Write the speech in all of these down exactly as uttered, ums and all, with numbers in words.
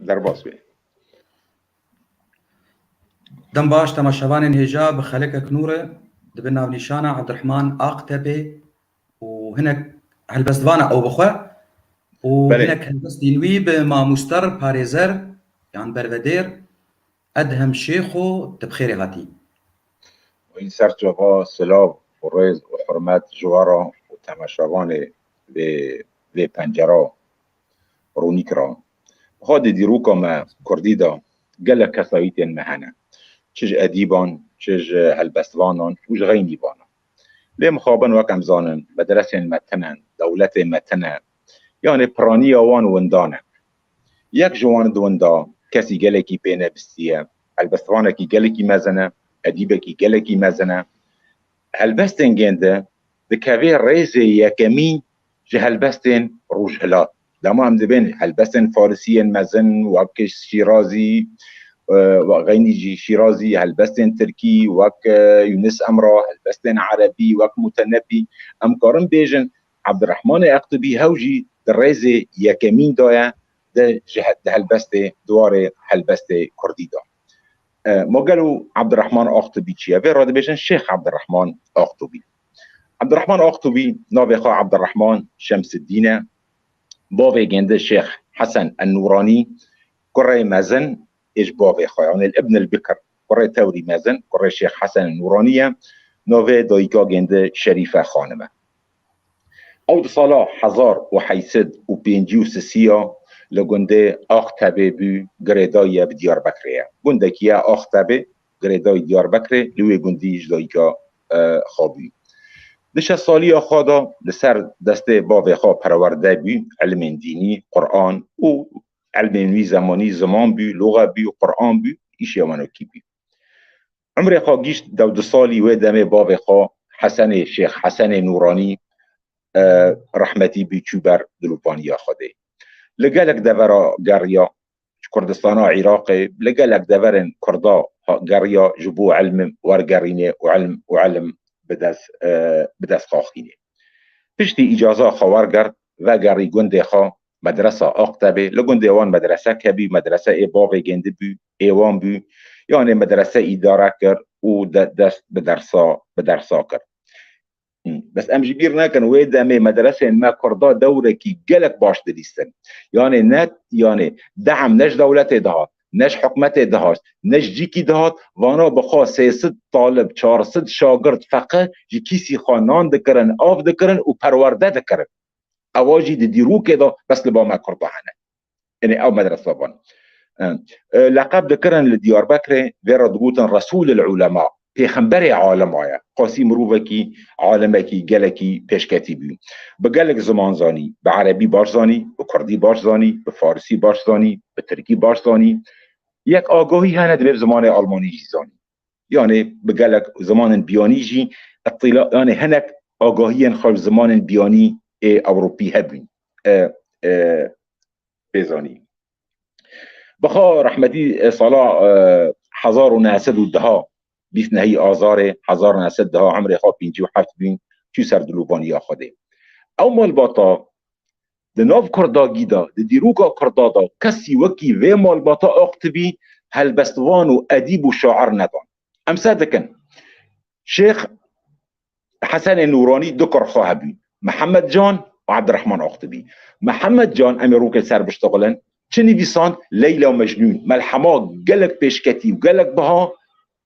Derbas bê. Dem baş temaşevanên hêja bi xelekek nû re di bin navnîşana Abdurrahman Aqtepê û hinek helbestvana ew bixwe û Belê. hinek helbestên wî bi mamoster, parêzer yan bervedêr Edhem Şêxo, tu bi xêrê hatî. Wî ser çava silav û rêz û hurmet ji we re û temaşevanê vê, vê pencera rûnîk re. Xwe di dîroka me kurdî de gelek kesayîtên me hene. Çi ji edîban, çi ji helbestvanan û ji xeynîvanan. Lê mixabin wek em zanin, medresên me tune, dewletê me tune, yanê piraniya wan winda ne. Yek ji wan di winda kesî gelekî pê nebistiye, helbestvanekî gelekî mezin e, edîbekî gelekî mezin e. Helbestên gêndi dikeve rêzê yekemîn ji helbestên rojhilat. Dema em dibên helbestên farisiyên mezin wek Şîrazî, e, wek xeynî jî Şîrazî, helbestên tirkî wek, e, Yunus Emre, helbestên erebî wek Mutenebî, em karin bêjin Abdurrahmanê Eqtubî hew jî di rêzê yekemîn de ye, di ji he-, di helbestê, di warê helbestê kurdî de. E, ma gelo Abdurrahman Aqtubî çi ye? Vê re dibêjin Şêx Abdurrahman Aqtubî. Abdurrahman Aqtubî navê xwe Abdurrahman Şemsiddîn e. Bavê gêndi Şêx Hesen en-Nûranî, kurê mezin ê ji bavê xwe, yanê Ibn el-Bikr, kurê tewrî mezin, kurê Şêx Hesen en-Nûranî ye. Navê dayika gêndi Şerîfe Xanim e. Ew di sala hezar û heyt sed û pêncî û sisiya li gundê Aqtebê bû, girêdayî ye bi Diyarbekirê ye. Gundekî ye Aqtebê, girêdayî Diyarbekirê, li wê gundî ji dayika, e, xwe bû. Di şeş saliya xwe de li ser destê bavê xwe perwerde bû, ilmên dînî, Quran û ilmên wî zemanî ziman bû, loxe bû, Quran bû, îşê wanokî bû. Umrê xwe gîşt dewdu salî, wê demê bavê xwe Hesenê, Şêx Hesenê Nûranî, e, rehmetî bû, çû ber dilopaniya Xwedê. Li gelek devera geriya, ji Kurdistana Iraqê, li gelek deverên Kurda ha-, geriya ji bo ilm wergerînê û ilm, û ilm bi dest, e, bi dest xwe xînê. Piştî îcaza xwe wergirt, vegerî gundê xwe, medresa Aqtebê, li gundê wan medresek hebî, medrese ê bavê gêndi bû, ê wan bû, yanê medrese îdare kir û de-, dest bi dersa, bi dersa kir. Hı. Bes em ji bîr nekin, wê demê medresên me Kurda dewrekî gelek baş dilîstin. Yanê ne, yanê de'm ne ji dewletê dihat, ne ji hikûmetê dihat, ne ji cîkî dihat, vana bi xwe sê sed talib, çar sed şagirt, feqih ji kîsî xwe nan dikirin, av dikirin û perwerde dikirin. Ewa jî di dîrokê de bes li ba me Kurda hene. Yanê ew medresa van. E, e, leqeb dikirin li Diyarbekirê, vê re digotin Resûlil Ulema, pêxemberê alima ye. Qasî mirovekî, alimekî, gelekî pêşketî bû. Bi gelek ziman zanî, bi erebî baş zanî, bi kurdî baş zanî, bi farisî baş zanî, bi tirkî baş zanî. Yek agahî hene, divê bi zimanê almanî jî zanî. Yanê bi gelek zimanên biyanî jî îtîla, yanê hinek agahiyên xwe ji zimanên biyanî ê Ewropî hebûn. E, e, pê zanî. Bi xwe rehmetî, e, sala, e, hezar û neh sed û deh, bîst nehî Azarê hezar neh sed deh, emrê xwe pêncî û heft bûn, çû ser dilopaniya Xwedê. Ew malbata di nav Kurdagî de, di dîroka Kurda de kesî wekî vê malbata Aqtibî helbestvan û edîb û şair nedan. Em ser dikin. Şêx Hesenê Nûranî du kur xwe hebûn. Mihemed Can û Ebdirehman Aqtibî. Mihemed Can, em ê rokê ser biştixulin, çi nivîsand? Leyla Mecnûn. Melhema gelek pêşketî û gelek biha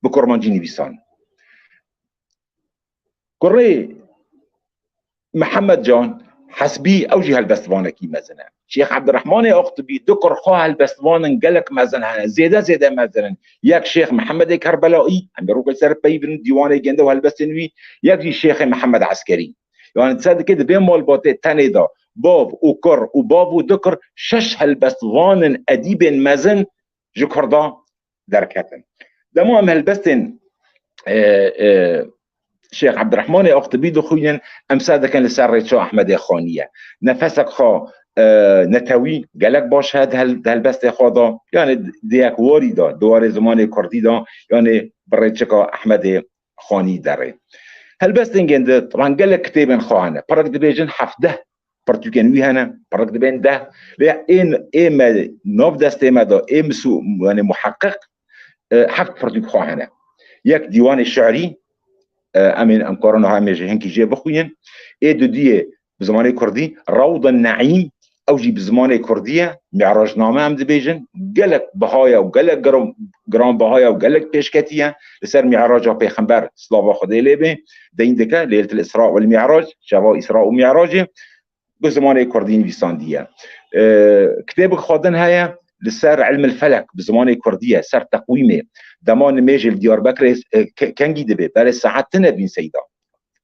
bi kurmancî nivîsand. Kurê Mihemed Can Hesbî, ew jî helbestvanekî mezin e. Şêx Ebdirehmanê Aqtibî, du kur xwe helbestvan in gelek mezin hene, zêde zêde mezin in. Yek Şêx Mihemedê Kerbelaî, em ê rokê ser peyivin dîwanê gêndi û helbestên wî, yek jî Şêxê Mihemed Eskerî. Yani ser dike di vê malbatê tenê de bav û kur û bav û du kur şeş helbestvan in, edîbên mezin ji Kurda derketin. Dema em helbestên, e, e, Şêx Ebdirehmanê Aqtibî dixwînin, em ser dikin li ser rêça Ehmedê Xanî ye. Nefesek xwe, e, netewî gelek baş heye di hel-, di helbestê xwe de, yani di yek warî de, di warê zimanê kurdî de, yani bi rêçika Ehmedê Xanî derê. Helbestên gêndi, taban gelek kitêbên xwe hene. Pirek dibêjin hevdeh pirtûkên wî hene, pirik dibên deh. Lê ê, ê me nav destê me de, ê misû, yani muheqqiq, e, heft pirtûk xwe hene. Yek dîwanê şi'rî, e, em ên, em karin ha em ê ji hinkî jê bixwînin. Ê dudiyê bi zimanê kurdî, Rewda Neîm, ew jî bi zimanê kurdî ye, Mi'racname em dibêjin. Gelek biha ye û gelek giran, giranbiha ye û gelek pêşketî ye. Li ser Mi'raca Pêxember, silava Xwedê lê bê, deyn dike, Leyletul Îsra wal Mi'rac, şeva Îsra û Mi'racê. Bi zimanê kurdî nivîsandiye. E, kitêbek xwe din heye li ser ilmil felek, bi zimanê kurdî ye, ser teqwîmê. Dema nimêjê li Diyarbekirê, e, ke-, kengî dibe, berê saet tune bîn seyda.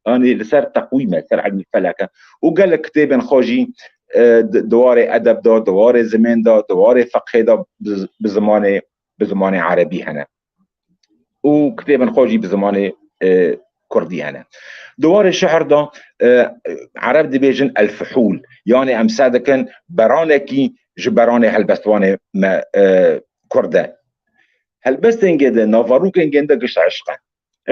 Yanî li ser teqwîm e, ser ilmil felek e. Û gelek kitêbên xwe jî, e, di, di warê edeb de, di warê zimên de, di warê feqhê de bi, bi zimanê, bi zimanê erebî hene. Û kitêbên xwe jî bi zimanê, e, kurdî hene. Di warê şi'ir de, e, ereb dibêjin el-fuhûl, yanî em seh dikin beranekî ji beranê helbestvanê me, e, kurd e. Helbestên gêde, navarûkên gêde gişt eşq e.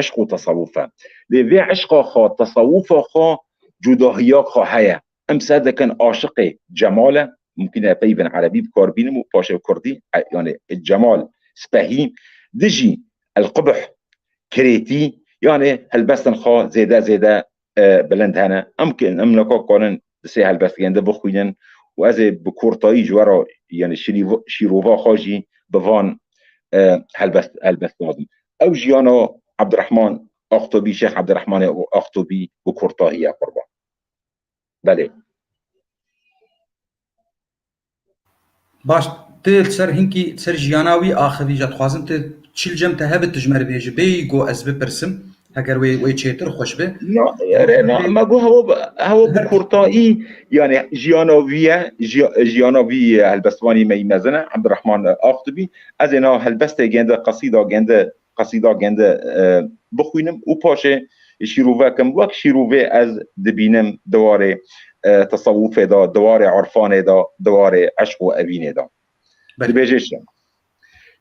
Eşq û tesawuf e. Lê vê eşqa xwe, tesawufa xwe, cudahiya xwe heye. Em seh dikin aşiqê cemal e, mumkin e peyvên erebî bi kar bînim û paşê kurdî, e, yanî cemal, spehî, dijî el-qubh, kirêtî, yanî helbestên xwe zêde zêde, e, bilind hene. Em ki, em neka karin di sê helbestgên de bixwînin û ez ê bi kurtayî ji we re, yanî şirîv-, şîrova xwe jî bi van, e, helbest, helbest nazim. Ew jiyana Abdurrahman Axtobî, Şêx Abdurrahmanê Axtobî bi kurtahî ye qurban. Belê. Baş, tu li ser hinkî, li ser jiyana wî axivî, ez dixwazim tu çi li cem te hebe tu ji me re bêjî, bêyî ku ez bipirsim, heger wê, wê çêtir xweş be. Na, erê, na, me got hewa bi, hewa bi kurtayî, yani jiyana wî ye, jiya-, jiyana wî ye, helbestvanî me yî mezin e, Abdurrahman Axtubî. Ez ê na helbestê gênde, qesîda gênde, qesîda gênde, e, bixwînim û paşê şîrove kim. Wek şîrovê ez dibînim di warê, e, tesawufê de, di warê irfanê de, di warê eşq û evînê de. Belê. Dibêje şi.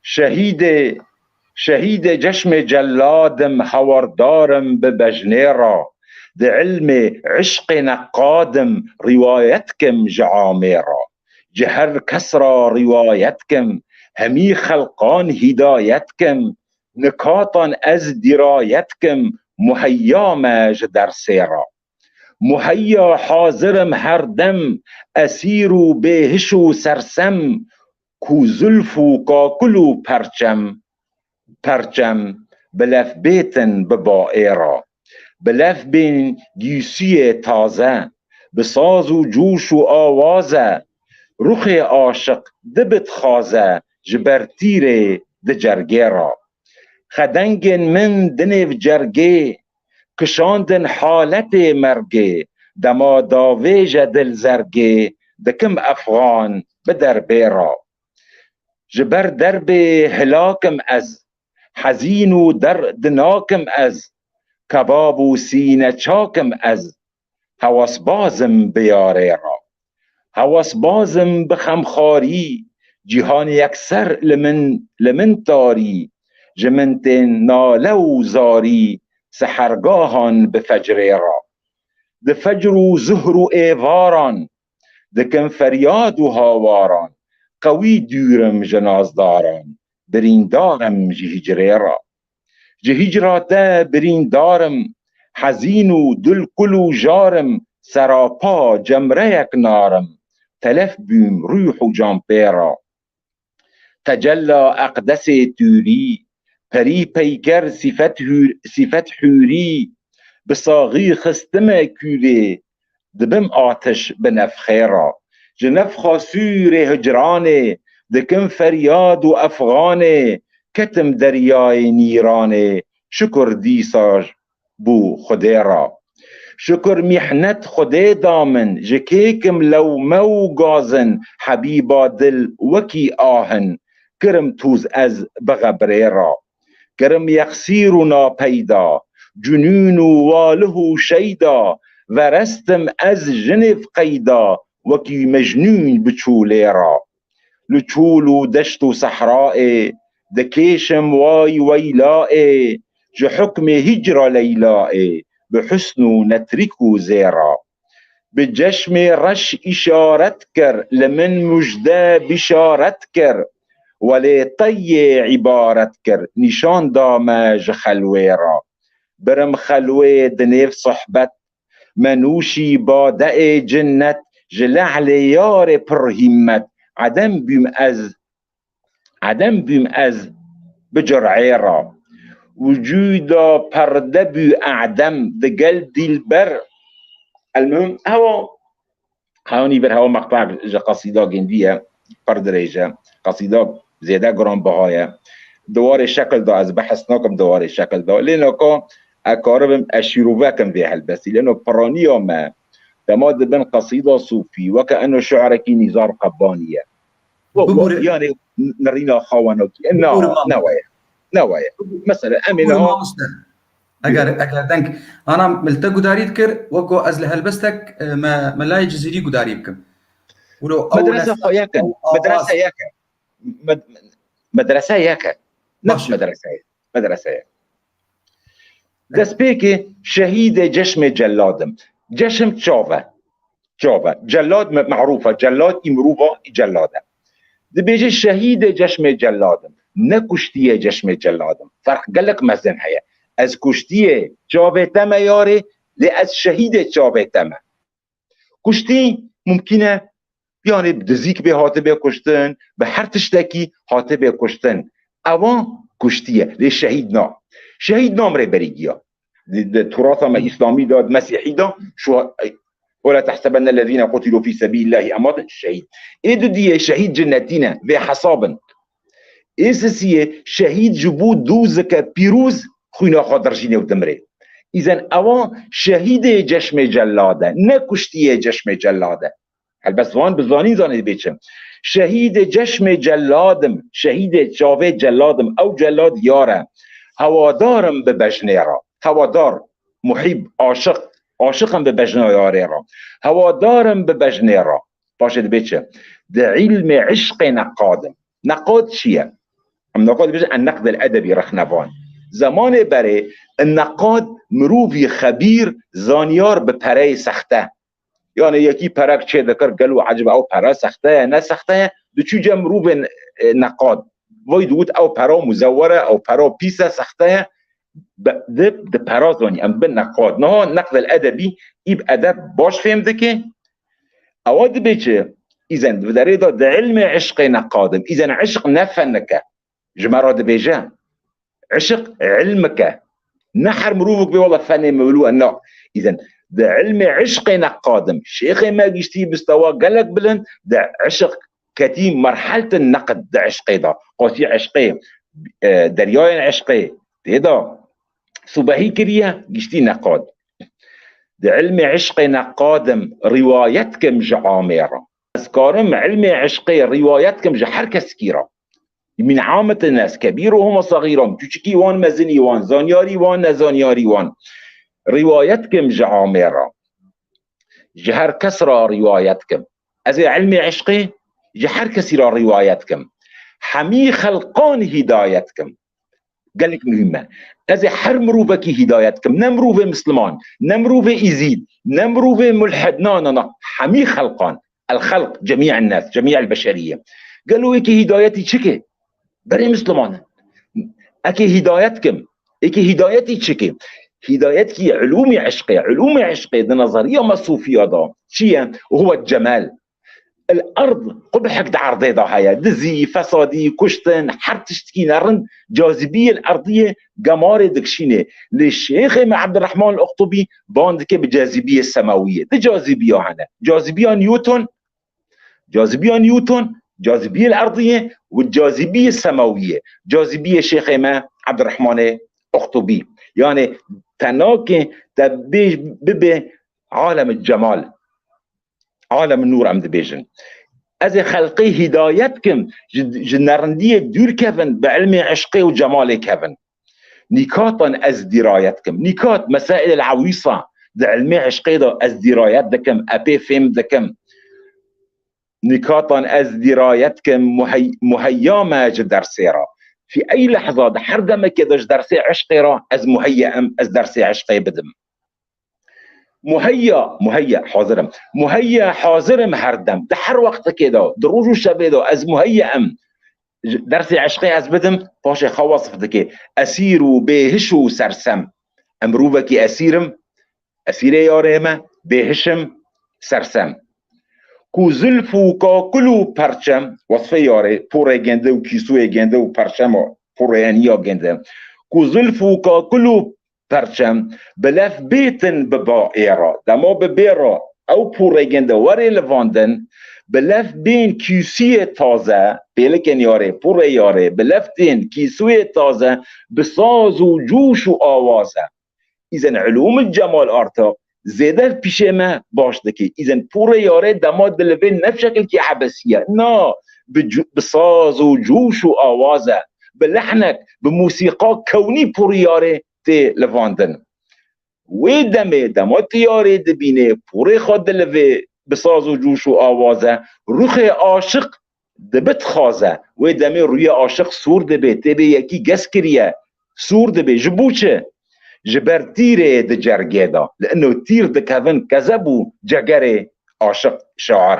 Şehîdê, şehîdê ceşmê celladim, hewardar im bi bejnê re. Di ilmê eşqê neqad im, rîwayet kim ji amê re. Ji her kes re rîwayet kim, hemî xelqan hîdayet kim, nikatan ez dîrayet kim, muheyya me ji dersê re. Muheyya hazir im her dem, esîr û bêhiş û sersem, ku zulf û kakul û perçem, perçem, bi lev bêtin bi baê re. Bi lev bên gîsiyê taze, bi saz û cûş û awaze, ruxê aşiq dibit xaze ji ber tîrê di cergê re. Xedengên min dinêv cergê, kişandin haletê mergê, dema davêje dil zergê, dikim efxan bi derbê re. Ji ber derbê hilak im ez, hezîn û derd nakim ez, kebab û sîne çak im ez, hewasbaz im bi yarê re. Hewasbaz im bi xemxarî, cîhan yekser li min, li min tarî, ji min tên nale û zarî, sehergahan bi fecrê re. Di fecr û zuhr û êvaran, dikim feryad û hawaran, qewî dûr im ji nazdaran, birîndar im ji hicrê re. Ji hicra te birîndar im, hezîn û dil kul û jar im, serapa cemreyek nar im, telef bûm rûh û can pê re. Tecella Eqdesê Tûrî, perî peyker sîfet hûr-, sîfet hûrî, bi saxî xistime kûrê, dibim atiş bi nefxê re. Ji nefxa sûrê hicranê, dikim feryad û efxanê, ketim deryayê nîranê, şukur dîsa bû Xwedê re. Şukur mîhnet Xwedê da min, ji kêkim lewme û gazin, hebîba dil wekî ahin, kirim tûz ez bi xebrê re. Kirim yexsîr û napeyda, cunûn û walih û şeyda, verestim ez jinêv qeyda, wekî mecnûn bi çûlê re. Li çûl û deşt û sehrayê, dikêşim way weylayê, ji hukmê hicra Leylayê, bi husn û netrik û zêra. Bi ceşmê reş îşaret kir, li min mujde bîşaret kir. Welê teyê îbaret kir, nîşan da me ji xelwê re. Birim xelwê di nêv sohbet, me nûşî badeê cinnet, ji lehlê yarê pir hîmmet. Edem bûm ez, Edem bûm ez bi cur'ê re. Wicûda perde bû Edem digel dîlber. Elmuhim, hewa, hewanî ber hewa meqtek ji qesîda gêndî ye, pir dirêj e. Qesîda zêde giranbiha ye. Di warê şekil de ez behs nakim, di warê şekil de. Lê naka ez karibim ez şîrove kim vê helbestî. Lê no piraniya me, dema dibin qesîda sofî, weke eno şi'rekî Nîzar Qebanî ye. Bo, bo, Bibûre. Yani nirîna xawanokî. E, na, Bibûre mamoste. Ne waye. Ne waye. Mesela, em ê Bibûre niha mamoste. Eger, eger deng. Ana, li te gudarî dikir, weko ez li helbestek, e, me, me layê Cizîrî gudarî bikim. Wilo ew Medrese nes-, xwe yek e. Ew Medrese awaz. Yek e. Med-, medrese yek e. Ne Baş e. Medrese ye. Medrese ye. Destpêkê şehîdê ceşmê celadim. Ceşm çav e. Çav e. Celad me-, merûf e. Celad î mirova î celad e. Dibêje şehîdê ceşmê celadim. Ne kuştiyê ceşmê celadim. Ferq gelek mezin heye. Ez kuştiyê çavê te me yarê, lê ez şehîdê çavê te me. Kuştî mumkîn e, yani bi dizîk bê hatibê kuştin, bi her tiştekî hatibê kuştin. Ewa kuştî ye, lê şehîd na. Şehîd namrê berî giya. Di, di turata me îslamî de, di mesîhî de, şu, "Ve la tehsebennellezîne qutilû fî sebîlillâhi emwaten", şehîd. Ê dudiyê şehîd cinnetî ne, vê hesabin. Ê sisiyê şehîd ji bo dozike pîroz xwîna xwe dirjînê û dimrê. Îzen ewa şehîdê ceşmê celad e, ne kuştiyê ceşmê celad e. Helbest van bi zanîn zanê dibê çi. Şehîdê ceşmê celadim, şehîdê çavê celadim, ew celad yar e. Hewadarim bi bejnê re. Hewadar, muhîb, aşiq, aşiq im bi bejna yarê re. Hewadarim bi bejnê re. Paşê dibê çi? Di îlmê îşqê neqad im. Neqad çi ye? Em neqad dibêjin en-neqd el-edebî rexnevan. Zemanê berê en-neqad mirovî xebîr, zanyar bi pereyê sexte. Yani yekî perek çê dikir, gelo ecib ew pere sexte ye, ne sexte ye, diçû cem mirovên, e, neqad. Vay digot ew pera muzewwer e, ew pera pîs e, sexte ye. Be-, di, di pera zanî, em bin neqad. Niha neqd el-edebî, îb edeb baş fêm dike. Ewa dibê çi? Îzen di derê de di ilmê îşqê neqadim. Îzen îşq ne fenik e. Ji me re dibêje. Îşq ilmik e. Ne her mirovek bê wela fenê mewlû e, na. Îzen di ilmê îşqê neqadim. Şêxê me giştî bi stewa gelek bilind di îşq ketî merheltin neqd di îşqê de. Qasî îşqê, e, deryayên îşqê tê de. Subehî kiriye, giştî neqad. Di ilmê îşqê neqadim, rîwayet kim ji amê re. Ez karim ilmê îşqê rîwayet kim ji her kesekî re. Min amatin nes, kebîr û huma saxîran, çûçikî wan, mezinî wan, zanyarî wan, nezanyarî wan. Rîwayet kim ji amê re. Ji her kes re rîwayet kim. Ez ê ilmê îşqê ji her kesî re rîwayet kim. Hemî xelqan hîdayet kim. Gelek muhîm e. Ez ê her mirovekî hîdayet kim. Ne mirovê misliman, ne mirovê îzîd, ne mirovê mulhed. Na, na, na. Hemî xelqan. El-xelq, cemî en-nas, cemî el-beşerîye. Gelo êkê hîdayetî çike? Berê misliman e. Eke hîdayet kim. Êkê hîdayetî çike? Hîdayet kî ulûmê îşqê. Ulûmê îşqê di nezeriya me sofiya de çi ye? Huwe cemel. El-erd, qubhek di erdê de heye. Dizî, fesadî, kuştin, her tiştkî nerind, cazibiyê el-erdiyê gemarê dikişînê. Lê şêxê me Ebdurrahman el-Uqtubî ban dike bi cazibiyê semawiyê. Di cazibiya hene. Cazibiya Newton, cazibiya Newton, cazibiyê el-erdiyê û cazibiyê semawiyê. Cazibiyê şêxê me Ebdurrahmanê Uqtubî. Yani te nake te bê, bibe alem cemal. Alem nûr em dibêjin. Ez ê xelqê hîdayet kim, ji, ji nerindiyê dûr kevin, bi ilmê îşqê û cemalê kevin. Nîkatan ez dîrayet kim. Nîkat, mesail el-ewîsa, di ilmê îşqê de ez dîrayet dikim, epê fêm dikim. Nîkatan ez dîrayet kim, muhey-, muheyya me ji dersê re. Fî ey lehza, di her demekê de ji dersê îşqê re, ez muheyya im, ez dersê îşqê bidim. Muheyya, muheyya, hazir im. Muheyya, hazir im her dem. Di her wextekê de, di roj û şevê de ez muheyya im. Ji-, dersê eşqê ez bidim, paşê xwe wasif dike. Esîr û bêhiş û sersem. Em mirovekî esîr im, esîrê yarê me, bêhiş im, sersem. Ku zilf û kakil û perçem, wasfê yarê, porê gende û kîsoyê gende û perçema, porê heniya gende. Ku zilf û kakil û perçem, bi lef bêtin bi ba êra. Dema bi bêra ew porê gende were livandin, bi lef bên kîsuyê taze, pêlikên yarê, porê yarê, bi lef tên kîsuyê taze, bi saz û cûş û awaze. Îzen ulûmul cemal arta zêde pîşê me baş dike. Îzen porê yarê dema dilivê ne bi şekilkî ebesî ye. Na, bi cu-, bi saz û cûş û awaze, bi lehnek, bi musîqa kewnî porê yarê tê livandin. Wê demê dema tu yarê dibînê, porê xwe dilivê bi saz û cûş û awaze, ruhê aşiq dibe dixwaze. Wê demê rûyê aşiq sûr dibe, tê bê yekî gez kiriye, sûr dibe. Ji bo çi? Ji ber tîrê di cergê de. Li ino tîr dikevin kezeb û cegerê aşiq şair.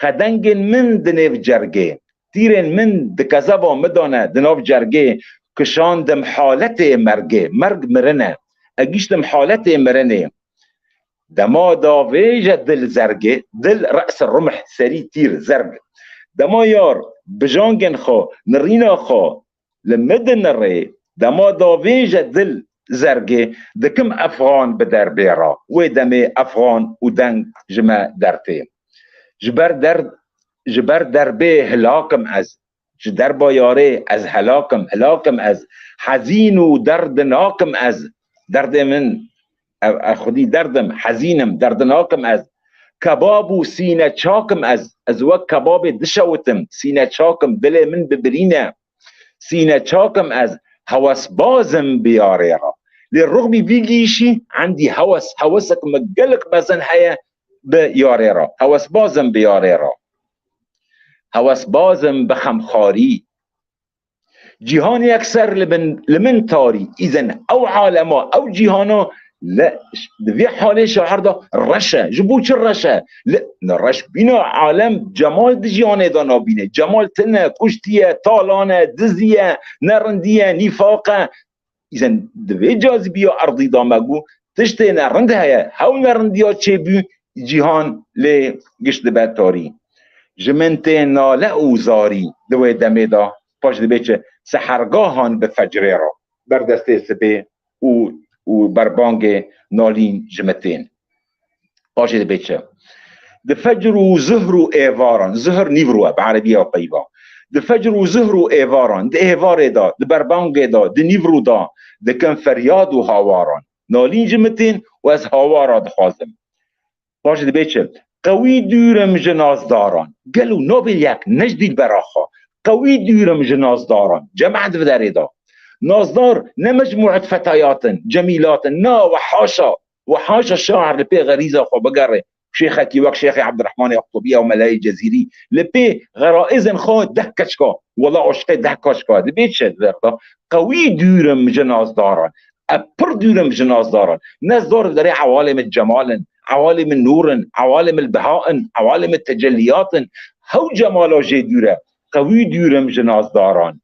Xedengên min di nêv cergê, tîrên min di kezeba min de ne, di nav cergê, kişandim haletê mergê, merg mirin e. Egiştim haletê mirinê. Dema davêje dil zergê, dil re's rumh, serî tîr, zerg. Dema yar bijangên xwe, nirîna xwe li min dinirê, dema davêje dil zergê, dikim efxan bi derbê re. Wê demê efxan û deng ji me dertê. Ji ber der-, ji ber derbê hilak im ez. Ji derba yarê ez helak im, hilak im ez. Hezîn û derdnak im ez. Derdê min, ev, ev xwedî derd im, hezîn im, derdnak im ez. Kebab û sîne çak im ez. Ez wek kebabê dişewitim, sîne çak im, dilê min bibirîne. Sîne çak im ez, hewesbaz im bi yarê re. Lê rixmî vî gîşî endî hewes, hewesek min gelek mezin heye bi yarê re. Hewesbaz im bi yarê re. Hewesbaz im bi xemxarî. Cîhan yekser li bin, li min tarî. Îzen ew alema, ew cîhana li, di vê halê şair de reş e. Ji bo çi reş e? Li, reşbîna alem cemal di cîhanê de nabîne. Cemal tune, kuştiye, talane, diziye, nerindiye, nîfaq e. Îzen di vê cazibiya erdî de me got, tiştê nerind heye, hew nerindiya çêbû, cîhan lê giş dibe tarî. Ji min tê nale û zarî di wê demê de, paş dibê çi, sehergahan bi fecrê re, ber destê sibê û, û berbangê nalîn ji min tên. Paşê dibê çi? Di fecr û zuhr û êvaran, zuhr nîvro e, bi erebî ya peyva. Di fecr û zuhr û êvaran, di êvarê de, di berbangê de, di nîvro de, dikim feryad û hawaran. Nalîn ji min tên û ez hawara dixwazim. Paşê dibê çi? Qewî dûr im ji nazdaran. Gelo nabê yek, ne ji dîlbera xwe. Qewî dûr im ji nazdaran. Cemaet di vê derê de. Nazdar ne mecmûet fetayat in, cemîlat in. Na, we haşa. We haşa şair li pê xerîza xwe bigere. Şêxekî wek Şêxê Ebdirehmanê Yaqûbî ya Melayê Cezîrî li pê xeraîzên xwe deh keçka, wela aşiqê deh keçka dibê çi di vê de? Qewî dûr im ji nazdaran. Ez pir dûr im ji nazdaran. Nazdar di derê ewalê min cemal in, ewalê min nûr in, ewalê min biha in, ewalê min tecelliyat in. Hew cemala jê dûr e. Qewî dûr im ji nazdaran.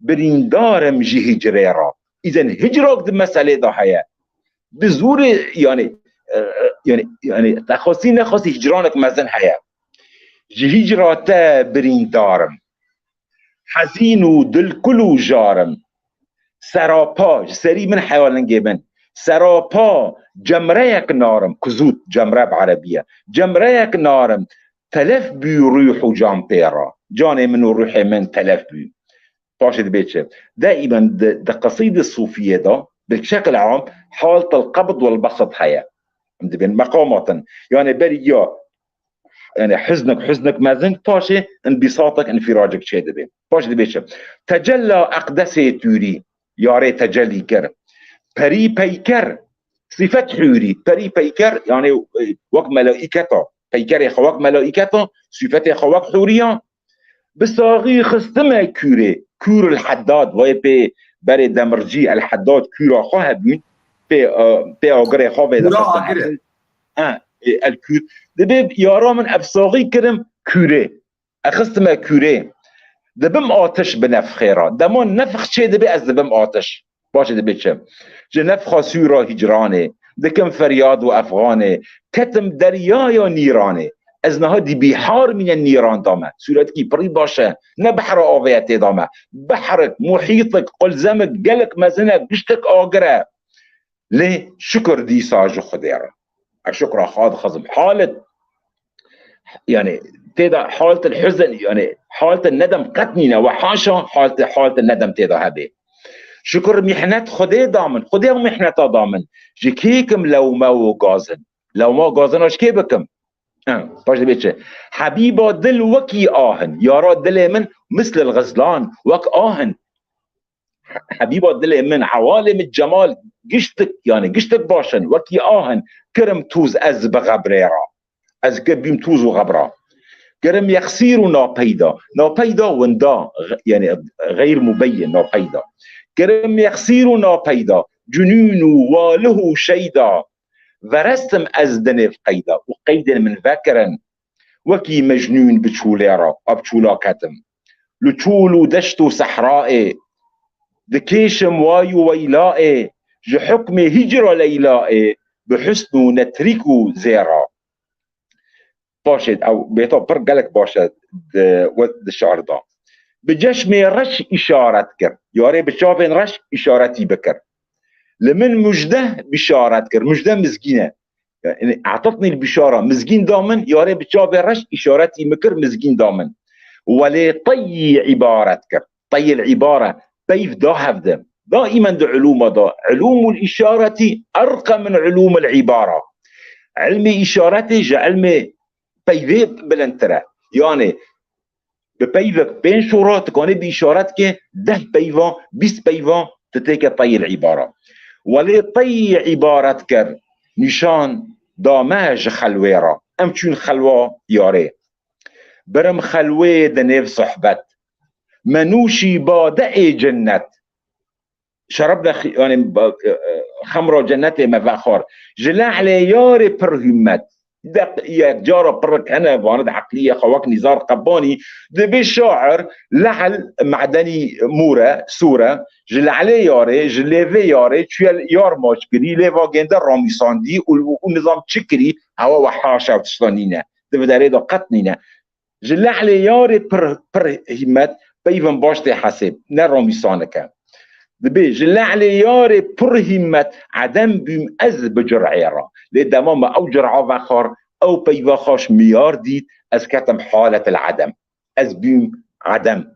Birîndar im ji hicrê re. Îzen hicrak di meselê de heye. Bi zorê, yanî, e, e, yanî, yanî, te xwestî nexwestî hicranek mezin heye. Ji hicra te birîndar im. Hezîn û dilkul û jar im. Serapa, ji serî min heya lingê min. Serapa cemreyek nar im. Kuzût, cemre bi erebî ye. Cemreyek nar im. Telef bû rûh û can pê re. Canê min û rûhê min telef bû. Paşê dibê çi? Daîmen di, di qesîdê sufiyê de, bi şekil am, haltel qebd wel besit heye. Em dibên meqamat in. Yanî berî ya, yanî hiznik, hiznik mezin, paşê inbîsatek, infîracek çê dibe. Paşê dibê çi? Tecella eqdesê tûrî, yarê tecellî kir. Perî peyker, sifet hûrî, perî peyker, yanî, e, wek melaîketa. Peykerê xwe wek melaîketa, sifetê xwe wek hûriya. Bi saxî xistime kûrê, kûr el Heddad, vayê pê berê demircî el Heddad kûra xwe hebûn. pê, e, pê agirê xwe vê Kûra dixistim agirê. He, ê, el kûr. Dibê yara min ev saxî kirim kûrê. Existime kûrê. Dibim atiş bi nefxê re. Dema nefx çê dibe ez dibim atiş. Paşê dibê çi? Ji nefxa sûra hicranê, dikim feryad û efxanê, ketim deryaya nîranê. Ez niha di bîhar mîne nîran da me. Sûretikî pirî baş e. Ne behra avê ye tê da me. Behrik, muhîtik, qulzemik, gelek mezin e, giştek agir e. Lê şukir dîsa ji Xwedê re. Ez şukra xwe dixwazim. Halet, yani, tê de halet el huzn, yani, halet el nedem qet nîne. Ve haşa halet, halet el nedem tê de hebe. Şukir mîhnet Xwedê da min. Xwedê ew mîhneta da min. Ji kê kim lewme û gazin? Lewma û gazina ji kê bikim? Ha, paş dibê çi? Hebîba dil wekî ahin. Yara dilê min misl el xizlan, wek ahin. Hebîba dilê min, hewalê min cemal, giştik, yani giştik baş in, wekî ahin, kirim tûz ez bi xebrê re. Ez kir bîm tûz û xebra. Kirim yexsîr û napeyda. Napeyda winda, x-, yani xeyr mubeyin, napeyda. Kirim yexsîr û napeyda. Cunûn û walih û şeyda. Verestim ez di nêv qeyda û qeydên min vekirin. Wekî mecnûn bi çûlê re, a bi çûla ketim. Li çûl û deşt û sehrayê, dikêşim way û weylayê, ji hukmê hicra Leylayê, bi husn û netrîk û zêra. Paşê ew bêta pir gelek baş e di, we di şi'ir de. Bi ceşmê reş îşaret kir. Yarê bi çavên reş îşaretî bikir. Li min mujde bîşaret kir. Mujde mizgîn e. Yani, e'tatnî l-bîşara, mizgîn da min, yarê bi çavê reş îşaretî min kir, mizgîn da min. Welê teyî îbaret kir. Teyî l-îbare, peyv da hevde. Daîmen di ilûma da. Ilûmul îşaretî erqe min ilûmil îbara. Ilmê îşaretê ji ilmê peyvê bilindtir e. Yani, bi peyvek pênc şora, tu kanê bi îşaret ke deh peyva, bîst peyva, tu têke teyil îbara. Welê teyî îbaret kir, nîşan da me ji xelwê re. Em çûn xelwa yarê. Birim xelwê di nêv sohbet. Me nûşî bade ê cennet. Şerab de xi-, yani, ba-, e, e, xemra cennetê me vexwar. Ji lehlê yarê pir himmet. De yek cara pirik hene, vane di eqliyê xwe wek Nîzar Qebanî, dibê şair lehl medenî mûr e, sûr e, ji lehlê yarê, ji lêvê yarê, çûye yar maç kirî, lêva gênde ramîsandî û, û, û nizam çi kirî, hewa we haşa ew tişta nîne. Di vî derê de qet nîne. Ji lehlê yarê pir, pir hîmmet peyvên baş tê hesêb, ne romîsanik e. Dibê, ji lehlê yarê pir hîmmet edem bûm ez bi cur'ê re. Lê dema me ew cur'a vexwar, ew peyva xaş miyar dît, ez ketim halet el edem. Ez bûm edem.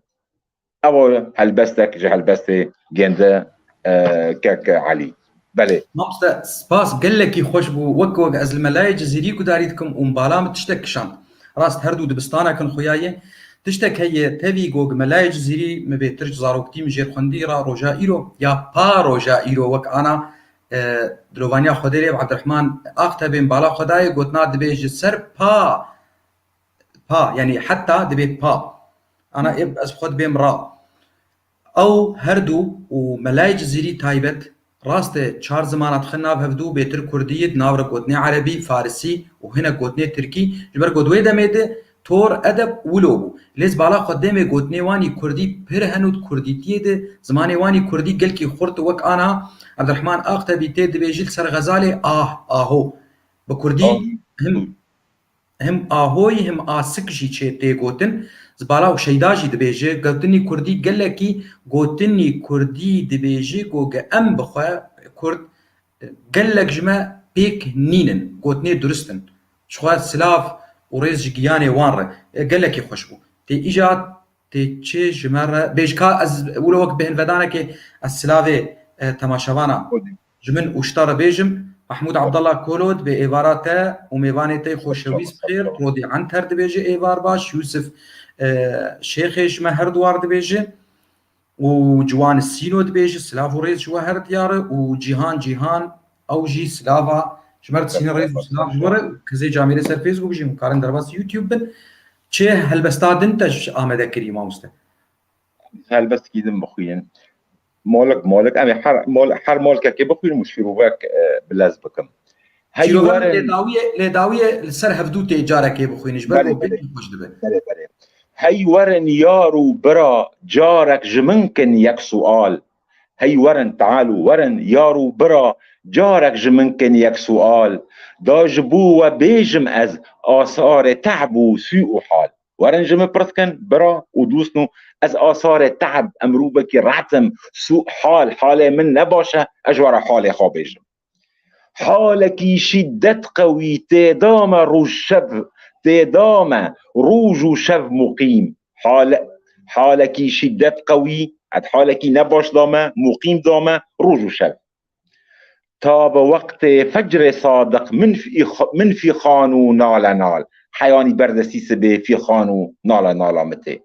Ew helbestek ji helbestê gênde, e, kek Elî. Belê. Mamoste, spas, gelekî xweş bû. Wek, wek ez li Melayê Cizîrî gudarî dikim û bala min tiştek kişand. Rast, her du dibistanek in xuya yê. Tiştek heye, tevî got Melayê Cizîrî, min bêtir ji zaroktî min jêr xwendî ra roja îro, ya pa roja îro wek ana, e, dilovaniya Xwedê lê bi Ebdirehman Aqtebê min bala xwe dayê, gotina dibê ji ser pa pa, yanî heta dibê pa. Ana ê ez xwe dibêm ra. Ew her du û Melayê Cizîrî taybet, rast e, çar zimana dixin nav hevdu, bêtir kurdî ye, di nav re gotinê erebî, farisî û hinek gotinê tirkî, ji ber ku di wê demê de tor, edeb wilo bû. Lê ez bala xwe demê gotinê wanî kurdî pir hen û di kurdîtiyê de zimanê wanî kurdî gelkî xurt wek ana Ebdirehman Aqtebî tê dibêjî li ser xezalê ah, aho. Bi kurdî Ah. him Him ahoyî, him asik jî çê tê gotin. Zibala û Şeyda jî dibêje, gotinî kurdî gelekî, gotinî kurdî dibêje, goge em bi xwe kurd, gelek ji me pêk nînin, gotinê durist in. Ji xwe silav û rêz ji giyanê wan re. E, gelekî xweş bû. Tê îca tê çi ji me re bêj ka ez wilo wek bêhnvedanekê ez silavê, e, temaşevana ji min û ji te re bêjim. Mahmûd Abdallah Kolo dibê êvara te û mêvanê te yê xoşewîst bi xêr. Rodî Enter dibêje êvar baş. Yûsif, e, Şêxê ji me her duwar dibêje. Û Ciwan Sîno dibêje silav û rêz ji we her diyar e. Û Cîhan Cîhan ew jî silava ji me re dişîne rêz û silav ji we re. Kesê camêrê ser Facebook jî hûn karin derbas YouTube bin. Çi helbesta din te ji amede kirî mamoste? Helbestekî din bixwînin. Molik, molik. Em ê her, mol, her molkekê bixwînim û şîrovek, e, bi lez bikim. Hey Şîrove werin. Lê dawiyê, lê dawiyê li ser hevdû tê carekê bixwînî. Ji ber Belê, ku pêkî belê. xweş dibe. Belê, belê. Hey werin yar û bira, carek ji min kin yek sual. Hey werin, tealû werin, yar û bira, carek ji min kin yek sual. Da ji bo we bêjim ez asarê tehb û sû û hal. Werin ji min pirs kin, bira û dûstno, ez asarê tehb, em rûbekî retim, sû hal, halê min ne baş e, ez ji we re halê xwe bêjim. Halekî şîdet qewî têda me roj şev, têda me roj û şev muqîm. Hale, halekî şîdet qewî, et halekî ne baş da me, muqîm da me roj û şev. Ta bi wextê fecrê sadiq min fî-, min fîxan û nale nal. Heyanî berdestî sibê fîxan û nale nala min tê.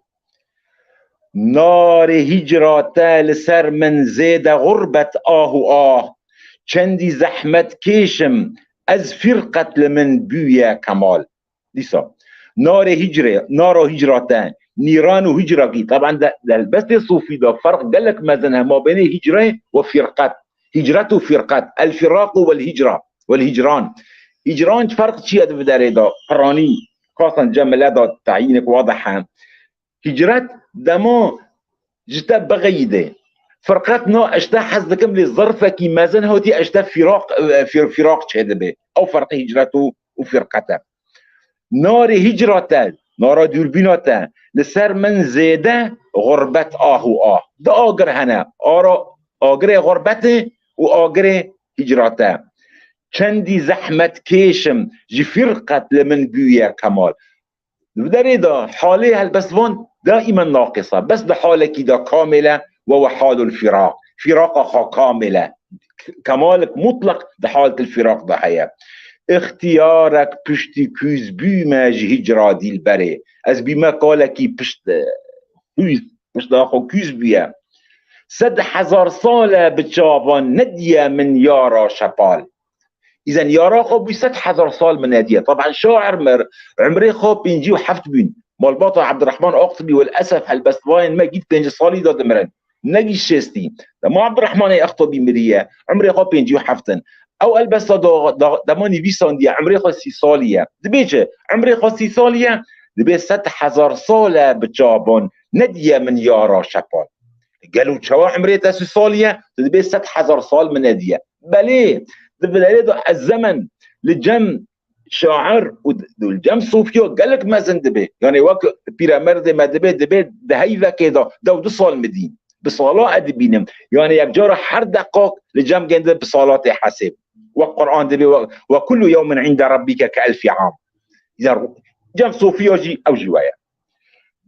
Narê hîcra te li ser min zêde xurbet ah û ah. Çendî zehmet kêşim ez fîrqet li min bûye kemal. Dîsa. Narê hîcrê, nara hîcra te, nîran û hîcra kî. Taban de, de helbestê sofî de ferq gelek mezin he mabênê hîcrê û fîrqet. Hîcret û fîrqet. El fîraq û wel hîcra. Wel hîcran. Hîcran ferq çi ye di vî derê de? Piranî. Kasan cemile de tayînek wadih he. Hîcret dema ji te bixeyîdê. Firqet na, ez te hez dikim lê zirfekî mezin hotî, ez te firaq, e, fir-, firaq çêdibe. Ew ferqê hîcret û, û firqet e. Narê hîcra te, nara dûrbîna te, li ser min zêde xurbet ah û ah. Du agir hene. Ara agirê xurbetê û agirê hîcra te. Çendî zehmet kêşim, ji firqet li min bûye kemal. Di derê de halê helbestvan daîmen naqis e. Bes di halekî de kamêl e, we we halul firaq. Firaqa xwe kamêl e. Kemalik mutlaq di halet el firaq de heye. Îxtiyarek piştî kûz bûme ji hîcra dîlberê. Ez bîme kalekî pişt, e, kûz, pişta xwe kûz bûye. Sed hezar sal e bi çavan nediye min yara şepal. Îzen yara xwe bû sed hezar sal min nediye. Taban şair mir, umrê xwe pêncî û heft bûn. Malbata Abdurrahman Aqtibî wel esef helbestvanên me gît pêncî salî de dimirin. Ne gît şêstî. Dema Abdurrahmanê Aqtibî miriye, umrê xwe pêncî û heft in. Ew helbesta da, da, dema nivîsandiye, umrê xwe sî salî ye. Dibê çi? Umrê xwe sî salî ye, dibê sed hezar sal e bi çavan nediye min yara şepal. Gelo çawa umrê te sî salî ye? Tu dibê sed hezar sal min nediye. Belê, di vî derê de ez zemen li cem şair û d-, li cem sofiya gelek mezin dibe. Yani wek pîremerdê me dibe, dibe di heyvekê de dew du sal min dîn. Bi sala ez dibînim. Yani yek cara her deqak li cem gende bi sala tê hesêb. Wek Quran dibe, we, "Ve kullu yewmin inde rabbike ke elfi am." Ya cem sofiya jî ew jî we ye.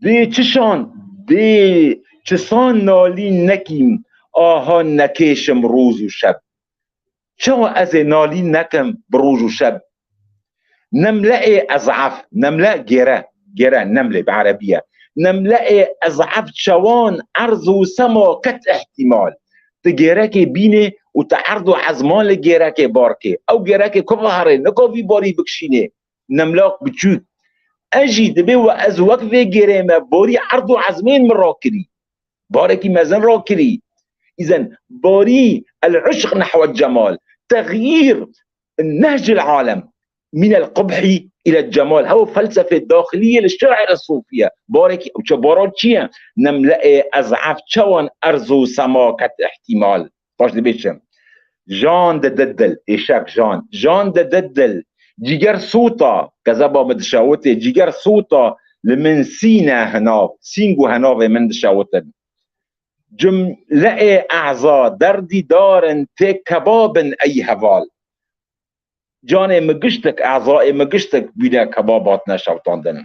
Dê çişan, dê çisan nalîn nekîm, ahan nekêşim roz û şeb. Çawa ez ê nalîn nekim bi roj û şeb? Nemle'ê ez'ef, nemle gêre, gêre nemlê bi erebî ye. Nemle'ê ez'ef çawan erz û sema ket îhtîmal. Tu gêrekê bînê û tu erd û ezman li gêrekê bar kê. Ew gêrekê ku ve herê, nika vî barî bikişînê. Nemlak biçûk. Ez jî dibê we ez wek vê gêrê me borî erd û ezmên min rakirî. Barekî mezin rakirî. Îzen barî el-uşq nehwe cemal. Texyîr nehcil alem. Min el-qubhî ila cemal. Hew felsefê daxiliyê li şaîra sofiye. Barekî, çi bara çi ye? Nemle'ê ez'ef çawan erz û sema ket îhtîmal. Baş dibê çi? Jan de didil, êşek jan. Jan de didil, cîger sota, kezeba min dişewitê, cîger sota li min sîne hinav, sîng û hinavê min dişewitin. Cumle'ê e'za derdî darin tê kebabin ey heval. Canê min giştik, ezayê min giştik bûne kebab hatine şewtandin.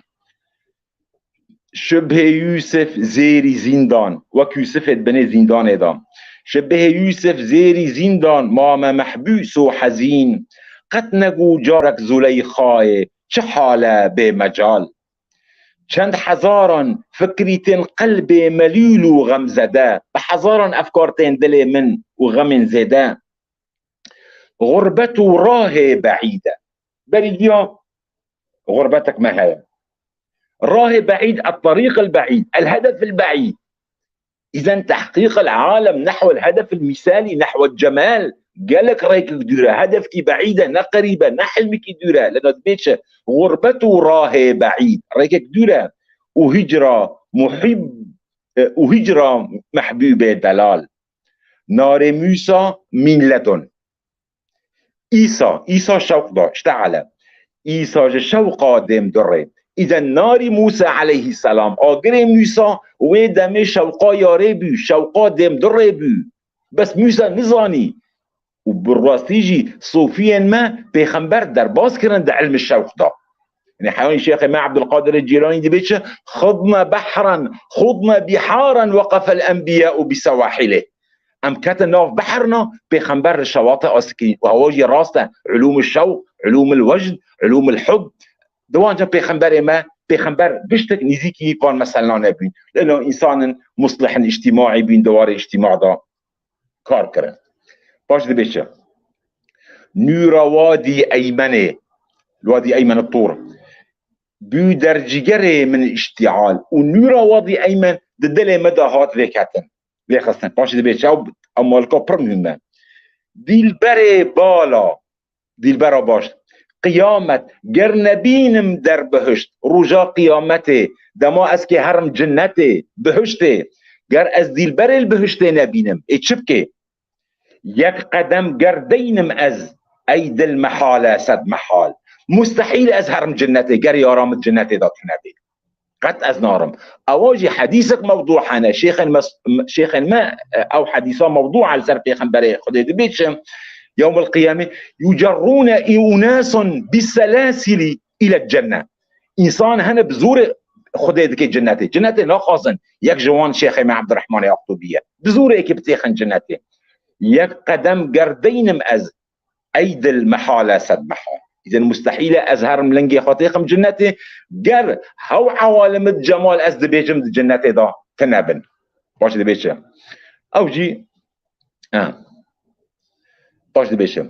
Şibhê Yûsif zêrî zîndan, wek Yûsifê di binê zîndanê de. Şibhê Yûsif zêrî zîndan, mame mehbûs û hezîn. Qet negû carek Zuleyxayê, çi hal e bê mecal. Çend hezaran fikrî tên qelbê melûl û xemzede, bi hezaran efkar tên dilê min û xemên zêde. Xurbet û rahê beîd e. Berî diya xurbetek me heye. Rahê beîd, el-terîq el-beîd, el-hedef el-beîd. Îzen tehqîq el alem nehwel hedef el mîsalî, nehwel cemal, gelek rêkek dûr e. Hedefkî beîd e, ne qerîb e, ne hilmikî dûr e. Lena dibê çi? Xurbet û rahê beîd, rêkek dûr e. Û hicra muhîb, e, û hicra mehbûbê delal. Narê Mûsa mîn ledun. Îsa, Îsa şewq da, işteale. Îsa ji şewqa dêm durê. Îzen narî Mûsa eleyhîselam, agirê Mûsa wê demê şewqa yarê bû, şewqa dêm durê bû. Bes Mûsa nizanî. Û bi rastî jî sofiyên me pêxember derbas kirin di ilmi şewq da. Yanî heywanî Şêxê me Ebdulqadirê Cîlanî dibê çi? Xudna behran, xudna biharen, weqefel enbiya'u bi sewahilê. Em ketin nav behrna, pêxember li şewatê asikirî. Û hewa jî rast e. Ulûmul şewq, ulûmul wejd, ulûmul hub. Di wan ca pêxemberê me, pêxember giştek nîzîkî van meselna nebûn. Lê no însanin muslihin îctîmaî bûn, di warê îctîma da kar kirin. Paş dibê çi? Nûra Wadî Eymenê, Wadî Eymen Tûr. Bû dercîgerê min îştîal û nûra Wadî Eymen di dilê me de hat vêketin. Vêxistin. Paşê dibê çi? Ew, ew malika pir muhîm e. Dîlberê bala, dîlbera baş. Qiyamet, ger nebînim der bihişt, roja qiyametê, dema ez kê herim cinnetê, bihiştê, ger ez dîlberê li bihiştê nebînim, ê çi bikê? Yek qedem ger deynim ez, ey dil mehale sed mehal. Mustehîl ez herim cinnetê, ger yara min cinnetê de tune bê. Qet ez narim. Ewa jî hedîsek mewdû hene. Şêxên me, şêxên me, e, ew hedîsa mewdû li ser pêxemberê Xwedê dibê çi? Yewmil qiyamê, yucerrûne î unasun bi selasili ile cenne. Însan hene bi zorê Xwedê dike cinnetê. Cinnetê naxwazin. Yek ji wan Şêxê me Ebdurrehmanê Aqtubî ye. Bi zorê yekê bitêxin cinnetê. Yek qedem ger deynim ez, ey dil mehale sed mehal. Îzen mustehîl e ez herim lingê xwe têxim cinnetê. Ger hew ewalimit cemal ez dibêjim di cinnetê de tune bin. Paş dibê çi? Ew jî, ha. Paş dibê çi?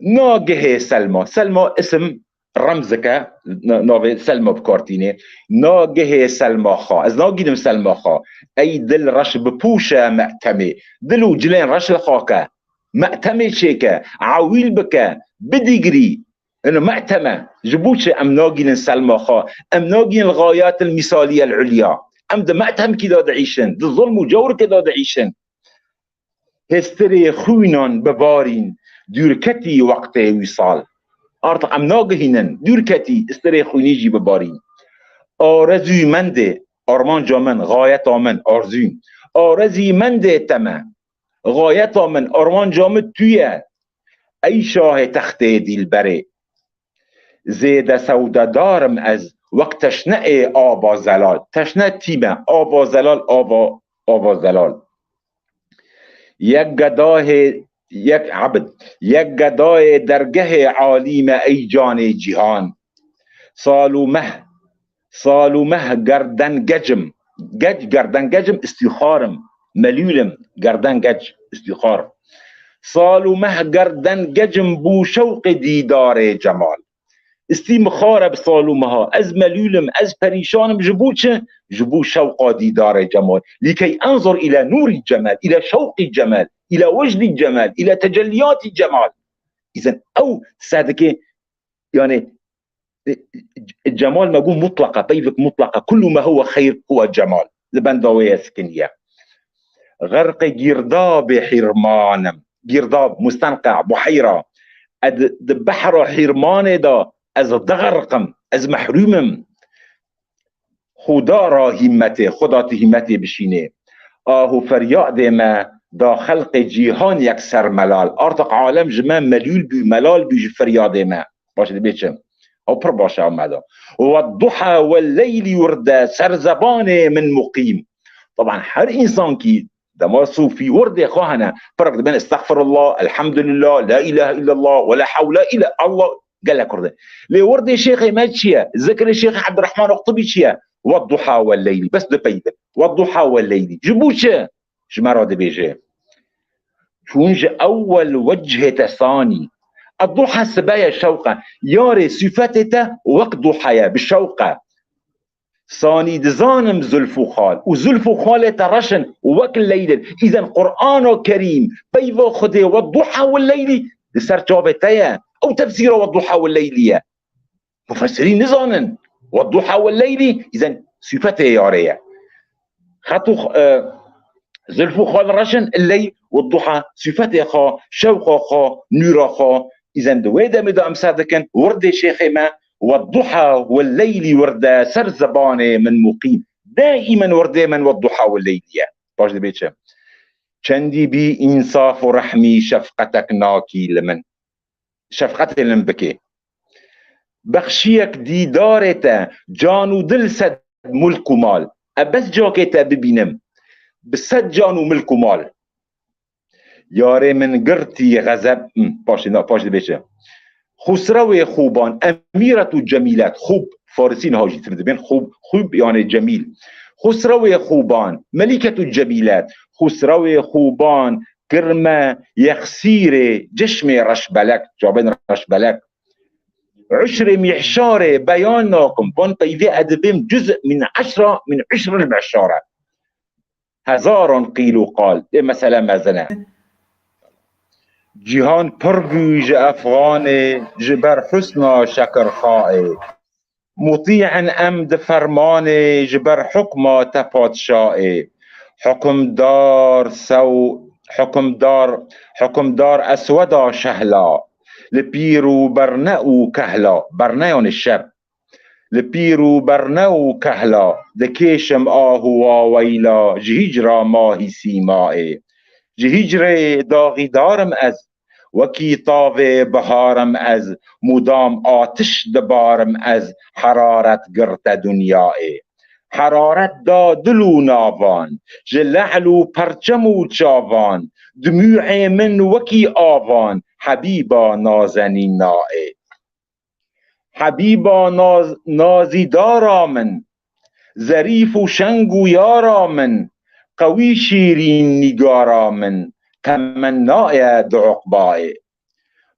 Nagihê Selma. Selma isim remzik e, na-, navê Selma bi kar tînê. Nagihê Selma xa. Ez nagînim Selma xa. Ey dil reş bipûşe me'temê. Dil û cilên reş li xak e. Me'temê çêke, ewîl bike, bidigirî. Ino me'teme, ji bo çi em nagînin Selma xa? Em nagînin li xayatil mîsaliyel ulya. Em di me'temkî de diîşin, di zulm û cewrikê de diîşin. Hê stirê xwînan bibarîn, dûrketî wextê wîsal. Artiq em nagihînin, dûrketî, stirê xwînî jî bibarîn. Arezû mendê, armanca min, xayeta min, arzû. Arezî mendê te me. Xayeta min, armanca min tu ye. Ey şahê textê dîlberê. Zêde sewdedarim ez, wek teşneê aba zelal. Teşne tî me, aba zelal, aba, aba zelal. Yek gedahê, yek ebd, yek gedayê dergehê alî me ey canê cîhan. Sal û meh, sal û meh gerden gecim. Gec, gerden gecim, îstîxarim. Melûlim, gerden gec, îstîxar. Sal û meh gerden gecim bû şewqê dîdarê cemal. Îstîxare bi sal û meha. Ez melûlim, ez perîşan im ji bo çi? Ji bo şewqa dîdarê cemal. Lîkey enzur île nûrî cemal, île şewqî cemal, île wejdî cemal, île tecelliyatî cemal. Îzen ew sedikê, yani, e, e, cemal me got mutleq e, peyvek mutleq e. Kullu ma huwa xeyr huwa cemal. Li benda wê ye sikiniye. Xerqê gîrdabê hîrman im. Gîrdab, mustenqe, buheyra. Ez di, di behra hîrmanê de ez dixerqim, ez mehrûm im. Xuda ra hîmmetê, Xuda tu hîmmetê bişînê. Ah û feryadê me da xelqê cîhan yekser melal. Artiq alem ji me melûl bû, melal bû ji feryadê me. Baş dibê çi? Ew pir baş e, em me da. Wedduha welleylî, wirde ser zebanê min muqîm. Taban her însankî dema sofî wirdê xwe hene, pirek dibin estexfirullah, elhamdulillah, la ilahe illallah, ve la hewle illa Allah, gelek wirde. Lê wirdê şêxê me çi ye? Zikrê Şêxê Ebdurrahman Oqtubî çi ye? Wedduha welleylî. Bes du pey bin. Wedduha welleylî. Ji bo çi? Ji me re dibêje. Çûn ji ewwel wechê te sanî. Edduha sibe ye, şewq e. Yarê sifetê te wek duha ye, bi şewq e. Sanî dizanim zulf û xal. Û zulf û xalê te reş in û wek leyl in. Îzen Qur'ana Kerîm, peyva Xwedê, "Wedduha we leylî", di ser çavê te ye. Ew tefsîra "Wedduha we leylî" ye. Mufessirîn nizanin. "Wedduha we leylî", îzen sifetê yarê ye. Xet û, e, zulf û xal reş in, leyl û duha, sifetê xwe, şewqa xwe, nûra xwe, îzen di wê demê de em ser dikin, wirdê şêxê me, "Wedduha we leylî" wirde ser zibanê min muqîm. Daîmen wirdê min "Wedduha we leylî" ye. Baş dibê çi? Çendî bî însaf û rehmî şefqetek nakî li min. Şefqetê li min bikê. Bexşiyek dîdarê te, can û dil sed mulk û mal. E bes cakê te bibînim. Bi sed can û milk û mal. Yarê min girtî xezeb, hmm, paşê na, paş dibê çi? Xusrewê xuban, emîret û cemîlet, xub, farisî niha jî tim dibên, xub, xub, yani cemîl. Xusrewê xuban, melîket û cemîlet, xusrewê xuban, kirme, yexsîrê, cişmê reşbelek, çavên reşbelek. Uşrê mîhşarê beyan nakim, van peyvê edibêm cuz min eşra, min uşr el mîhşare. Hezaran qîl û qal, ê mesele mezin e. Cîhan pir bû ji efxanê, ji ber husna şekirxaê. Mutî'in em di fermanê, ji ber hukma te padşaê. Hukimdar sew, hukimdar, hukimdar esweda şehla, li pîr û berne û kehla, berne yani şer. Li pîr û berne û kehla, dikêşim ah û waweyla, ji hîcra mahî sîmayê. Ji hîcrê daxîdar im ez, wekî tavê bihar im ez, mûdam atiş dibar im ez, heraret girte dinyayê. Heraret da dil û navan, ji lehl û perçem û çavan, dimûê min wekî avan, Hebîba nazenîn naê. Hebîba naz-, nazîdara min, zerîf û şeng û yara min, qewî şîrîn nîgara min, temennaye di uqbayê.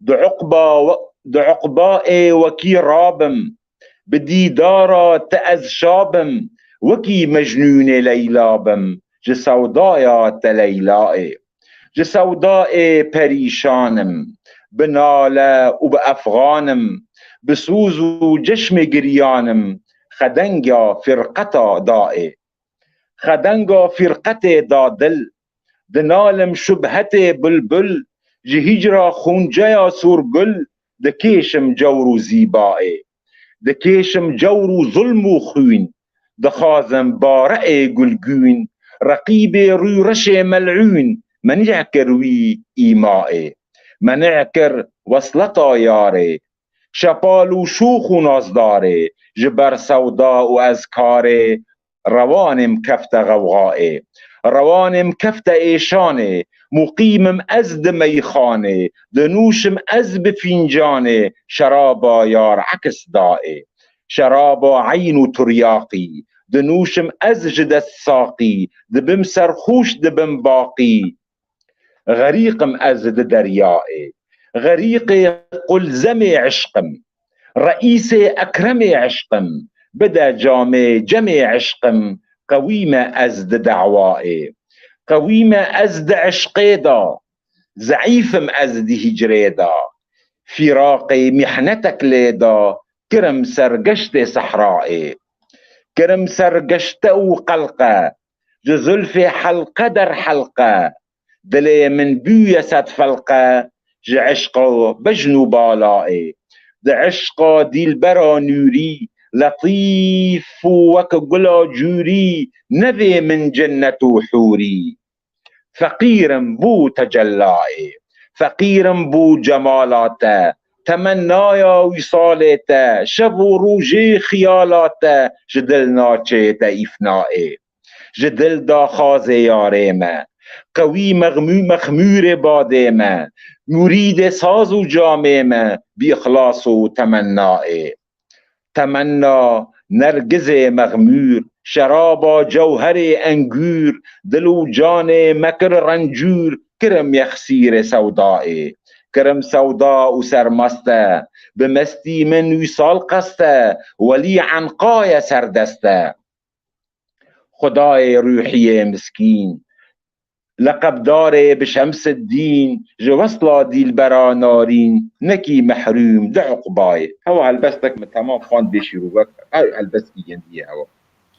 Di uqba we-, di uqbayê wekî rabim, bi dîdara te ez şabim, wekî Mecnûnê Leyla bim, ji sewdaya te Leylayê. Ji sewdayê perîşan im, bi nale û bi efxan im, bi sûz û ceşmê giryan im, xedenga firqeta dayê. Xedenga firqetê da dil, dinalim şubhetê bulbul, ji hîcra xûnceya sûrgul, dikêşim cewr û zîbayê. Dikêşim cewr û zulm û xwîn, dixwazim bare'ê gulgûn, reqîbê rûreşê mel'ûn, menî kir wî îmaê. Menî kir wesleta yarê, şepal û şûx û nazdarê, ji ber sewda û ezkarê, rewanêm kefte xewxayê. Rewanêm kefte êşanê, muqîm im ez di meyxanê, dinûşim ez bi fîncanê, şeraba yar eks dayê. Şeraba eyn û turyaqî, dinûşim ez ji dest saqî, dibim serxûş, dibim baqî. Xerîq im ez di deryayê. Xerîqê qulzemê eşq im. Reîsê ekremê eşq im. Bide camê cemê eşq im. Qewî me ez di dawayê. Qewî me ez di eşqê de. Zeîf im ez di hîcrê de. Fîraqê mîhnetek lê de. Kirim sergeştê sehrayê. Kirim sergeşte û qelqe. Ji zulfê helqe der helqe. Dilê min bûye sed felqe, ji eşqa bejn û balayê. Di eşqa dîlbera nûrî, letîf û wek gula cûrî, nevê min cennet û hûrî. Feqîr im bo tecellayê, feqîr im bo cemala te, temennaya wîsalê te, şev û rojê xiyala te, ji dil naçê te îfnayê. Ji dil daxwazê yarê me, qewî mexmû-, mexmûrê badê me, murîdê saz û camê me, bi îxlas û temennayê. Temenna nergizê mexmûr, şeraba cewherê engûr, dil û canê me kir rencûr, kirim yexsîrê sewdayê. kirim sewda û sermest e. Bi mestî min wîsal qest e, welî enqaye serdest e. Xwedayê rûhiyê miskîn, leqebdarê bi Şemsiddîn, ji wesla dîlbera narîn, nekî mehrûm di uqbayê. Hewa helbestek min temam xwend bê şîrovek, her helbestkî gindî ye hewa.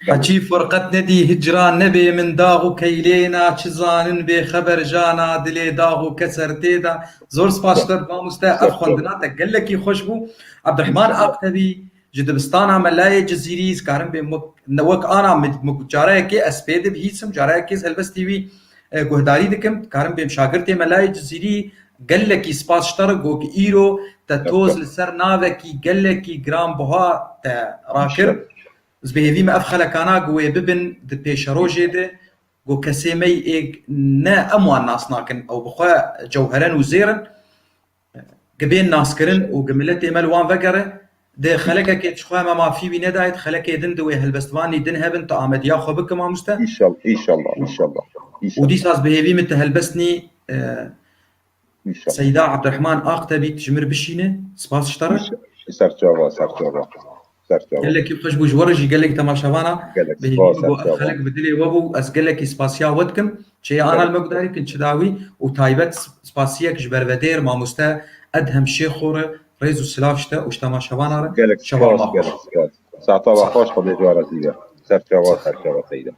Hecî furqet nedî hicran nebê min dax û keylêna, çi zanin bê xeber jana, dilê dax û keser tê de. Zor spas ji te, mamoste, ev xwendina te gelekî xweş bû. Abdurrahman Aqtebî, ji dibistana Melayê Cizîrî, ez karim bêm wek, ne wek ana min, min careyekê ez pê dibihîsim, careyekê ez helbestî wî, e, guhdarî dikim, karim bêm şagirtê Melayê Cizîrî, gelekî spas ji te re, got îro te toz li ser navekî gelekî giranbuha te rakir. Ez bi hêvî me ev xelekana ku wê bibin di pêşerojê de, ku kesê me yê ne em wan nas nakin, ew bi xwe cewheren û zêr in, ku bên naskirin û ku miletê me li wan vegere, di xelekekê ji xwe me mafî wî nedayê, di xelekê din di wê helbestvanî din hebin, tu amediya xwe bike, mamoste. Înşallah, înşallah, înşallah, înşallah. Û dîsa ez bi hêvî min tu helbestnî, e, Înşallah. Seyda Abdurrahman Aqtebî ji min re bişîne. Spas ji te re. Înşallah. Serçava, serçava. Serçava. Gelekî xweş bû ji we re jî gelek temaşevana. Gelek spas, serçava. Bi hêvî min got ev xelek bi dilê we bû. Ez gelekî spasiya we dikim. Çêya ana li me guhdarî bikin, çi dawî û taybet spasiyek ji bervedêr mamoste Edhem Şêxo re, rêz û silav ji te û ji temaşevana re. Gelek spas, gelek spas. Saeta we xweş, Xwedê ji we razî be. Serçava, serçava Seyda.